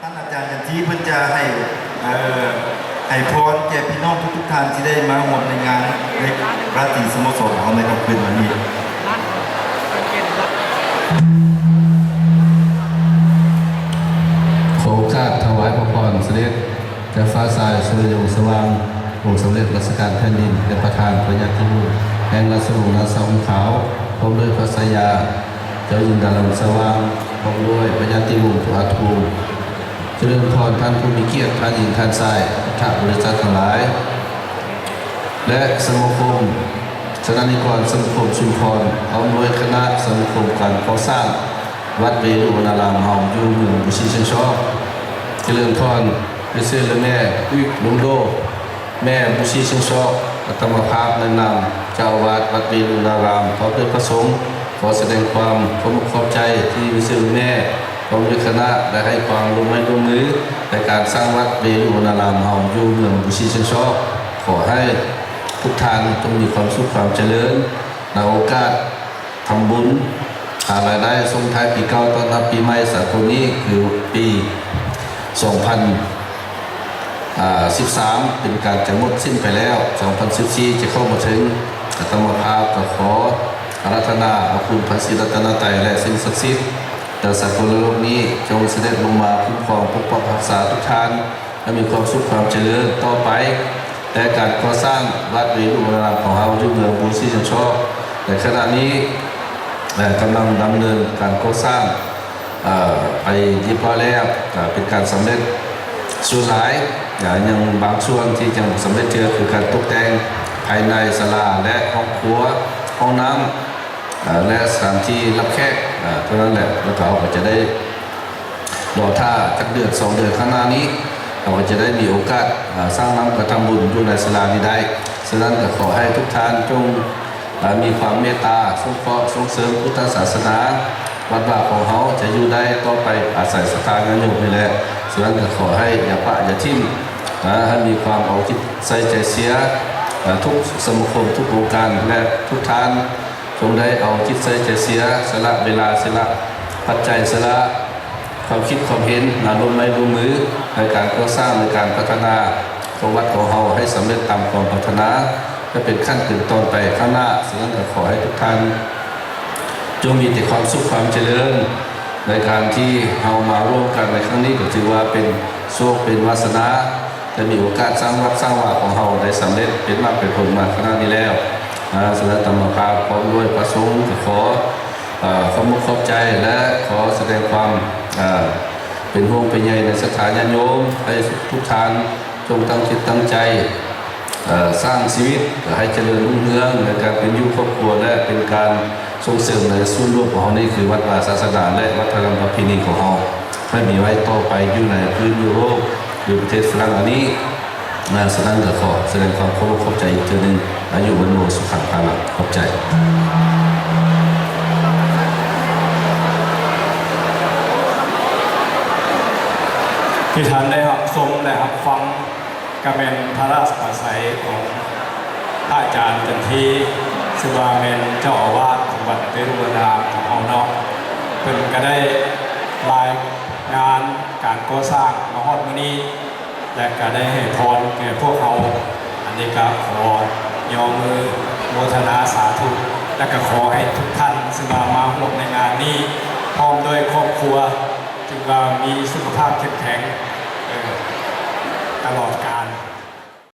ທ່ານອາຈານຈັນທີເພິ່ນຈະໃຫ້ ເອີ ໃຫ້ພອນແກ່ພີ່ນ້ອງທຸກໆທ່ານທີ່ໄດ້ມາຮ່ວມໃນງານ ໃນລາຕີສະໂມສອນເຮົາໃນຄ່ຳຄືນວັນນີ້. ຂໍໂອກາດຖວາຍພະພອນສະເດັດ ເຈົ້າຟ້າຊາຍສຸລິຍົງສະຫວ່າງ ອົງສຳເລັດລັດຊະການແຜ່ນດິນ ແລະ ປະທານພະຍາຕິວົງແຫ່ງລາຊະວົງນາຊາວຫົງຂາວ ພ້ອມດ້ວຍພະຊາຍາ ເຈົ້າຍິງດາລັນສະຫວ່າງ ພ້ອມດ້ວຍພະຍາຕິວົງທຸກອາດພູມ. ຈະເລີນພອນທ່ານຜູ້ມີກຽດ ທ່ານຍິງ ທ່ານຊາຍ ພຸດທະບໍລິສັດທັງຫຼາຍ ແລະ ສະມາຄົມ ສະນານິກອນສະມາຄົມຊຸມພອນ ພ້ອມດ້ວຍຄະນະສະມາຄົມການກໍ່ສ້າງວັດເວລຸວະນາລາມເຮົາຢູ່ເມືອງບູຊີຊຽງຊອກ. ຈະເລີນພອນ ເມເຊ ແລະ ແມ່ ອຸຍ ລຸງໂດ ແມ່ບູຊີຊຽງຊອກ ອາດຕະມາພາບໃນນາມເຈົ້າອາວາດວັດເວລຸວະນາລາມ ພ້ອມດ້ວຍພະສົງ ຂໍສະແດງຄວາມຂອບອົກຂອບໃຈທີ່ມີຊື່ແມ່ ພ້ອມດ້ວຍຄະນະ ໄດ້ໃຫ້ຄວາມຮ່ວມໄມ້ຮ່ວມມືໃນການສ້າງວັດເວລຸວະນາລາມເຮົາຢູ່ເມືອງບູຊີຊຽງຊອກ. ຂໍໃຫ້ທຸກທ່ານຈົ່ງມີຄວາມສຸກຄວາມຈະເລີນ ໃນໂອກາດທຳບຸນຫາລາຍໄດ້ສົ່ງທ້າຍປີເກົ່າຕ້ອນຮັບປີໃໝ່ສາກົນນີ້ ຄືປີສອງພັນ ອ່າ ສິບສາມ ເປັນການຈະໝົດສິ້ນໄປແລ້ວ ສອງພັນສິບສີ່ ຈະເຂົ້າມາເຖິງ. ອາດຕະມາພາບກໍຂໍອາລາທະນາເອົາຄຸນພະສີລັດຕະນະໄຕ ແລະ ສິ່ງສັກສິດຈາກສາກົນລະໂລກນີ້ ຈົ່ງສະເດັດລົງມາຄຸ້ມຄອງປົກປັກຮັກສາທຸກທ່ານ ໃຫ້ມີຄວາມສຸກຄວາມຈະເລີນຕໍ່ໄປ. ແຕ່ການກໍ່ສ້າງວັດເວລຸວະນາລາມຂອງເຮົາຢູ່ເມືອງບູຊີຊຽງຊອກ ໃນຂະນະນີ້ ເອີ ກຳລັງດຳເນີນການກໍ່ສ້າງ ເອີ ໄປຮຽບຮ້ອຍແລ້ວ ກໍເປັນການສຳເລັດສ່ວນຫຼາຍ, ເອີ ຍັງບາງສ່ວນທີ່ຍັງບໍ່ສຳເລັດເທື່ອ ຄືການຕົກແຕ່ງພາຍໃນສາລາ ແລະ ຫ້ອງຄົວ, ຫ້ອງນ້ຳ ເອີ ແລະ ສະຖານທີ່ຮັບແຂກ ເອີ ເທົ່ານັ້ນແຫຼະ. ແລ້ວກໍເຮົາກໍຈະໄດ້ລໍຖ້າຈັກເດືອນສອງເດືອນຂ້າງໜ້ານີ້ ເຮົາກໍຈະໄດ້ມີໂອກາດ ເອີ ສ້າງນ້ຳກະທຳບຸນຢູ່ໃນສາລານີ້ໄດ້. ສະນັ້ນກໍຂໍໃຫ້ທຸກທ່ານຈົ່ງ ແລະ ມີຄວາມເມດຕາສົງເຄາະສົ່ງເສີມພຸດທະສາສະໜາ. ວັດວາຂອງເຮົາຈະຢູ່ໄດ້ຕໍ່ໄປອາໄສສັດທາຍາດໂຍມນີ້ແຫຼະ. ສະນັ້ນກໍຂໍໃຫ້ຢ່າປະຢ່າຖິ້ມ ແລະ ໃຫ້ມີຄວາມເອົາຈິດໃສ່ໃຈເສຍ ແລະ ທຸກສະມາຄົມ ທຸກອົງການ ແລະ ທຸກທ່ານ ຈົ່ງໄດ້ເອົາຈິດໃສ່ໃຈເສຍ ສະຫຼະເວລາ ສະຫຼະປັດໄຈ ສະຫຼະ ຄວາມຄິດຄວາມເຫັນມາລົງໄມ້ລົງມືໃນການກໍ່ສ້າງ ໃນການພັດທະນາຂອງວັດຂອງເຮົາໃຫ້ສຳເລັດຕາມຄວາມປາດຖະໜາ ແລະ ເປັນຂັ້ນເປັນຕອນໄປຂ້າງໜ້າ. ສະນັ້ນກໍຂໍໃຫ້ທຸກທ່ານຈົ່ງມີແຕ່ຄວາມສຸກຄວາມຈະເລີນ. ໃນການທີ່ເຮົາມາຮ່ວມກັນໃນຄັ້ງນີ້ ກໍຖືວ່າເປັນໂຊກເປັນວາສະໜາ ໄດ້ມີໂອກາດສ້າງວັດສ້າງວາຂອງເຮົາໄດ້ສຳເລັດເປັນໝາກເປັນຜົນມາຂະໜາດນີ້ແລ້ວ. ອາ ສະນັ້ນອາດຕະມາພາບພ້ອມດ້ວຍພະສົງກໍຂໍ ເອີ ຂອບອົກຂອບໃຈ ແລະ ຂໍສະແດງຄວາມ ເອີ ເປັນຫ່ວງເປັນໃຍໃນສັດທາຍາດໂຍມ ໃຫ້ທຸກທ່ານຈົ່ງຕັ້ງຈິດຕັ້ງໃຈ ເອີ ສ້າງຊີວິດໃຫ້ຈະເລີນຮຸ່ງເຮືອງໃນການເປັນຢູ່ຄອບຄົວ ແລະ ເປັນການສົ່ງເສີມໃນສ່ວນລວມຂອງເຮົານີ້ ຄືວັດວາສາສະໜາ ແລະ ວັດທະນະທຳປະເພນີຂອງເຮົາ ໃຫ້ມີໄວ້ຕໍ່ໄປຢູ່ໃນພື້ນຢູໂຣບ ຫຼື ປະເທດຝຣັ່ງອັນນີ້. ນະ ສະນັ້ນກໍຂໍສະແດງຄວາມເຄົາລົບຂອບໃຈອີກເທື່ອໜຶ່ງ. ອາຍຸວັນໂນ ສຸຂັງ ພະລັງ. ຂອບໃຈ. ທີ່ທ່ານໄດ້ຮັບຊົມ ແລະ ຮັບຟັງ ກໍແມ່ນພະລາຊະປາໄສຂອງພະອາຈານຈັນທີ ຊຶ່ງວ່າແມ່ນເຈົ້າອາວາດຂອງວັດເວລຸວະນາລາມຂອງເຮົາເນາະ. ເພິ່ນກໍໄດ້ລາຍງານການກໍ່ສ້າງມາຮອດມື້ນີ້ ແລະ ກໍໄດ້ໃຫ້ພອນແກ່ພວກເຮົາ. ອັນນີ້ກໍຂໍຍໍມືໂມທະນາສາທຸ ແລະ ກໍຂໍໃຫ້ທຸກທ່ານ ຊຶ່ງວ່າມາຮ່ວມໃນງານນີ້ ພ້ອມດ້ວຍຄອບຄົວ ຈຶ່ງວ່າມີສຸຂະພາບເຂັ້ມແຂງ ເອີ ຕະຫຼອດການ.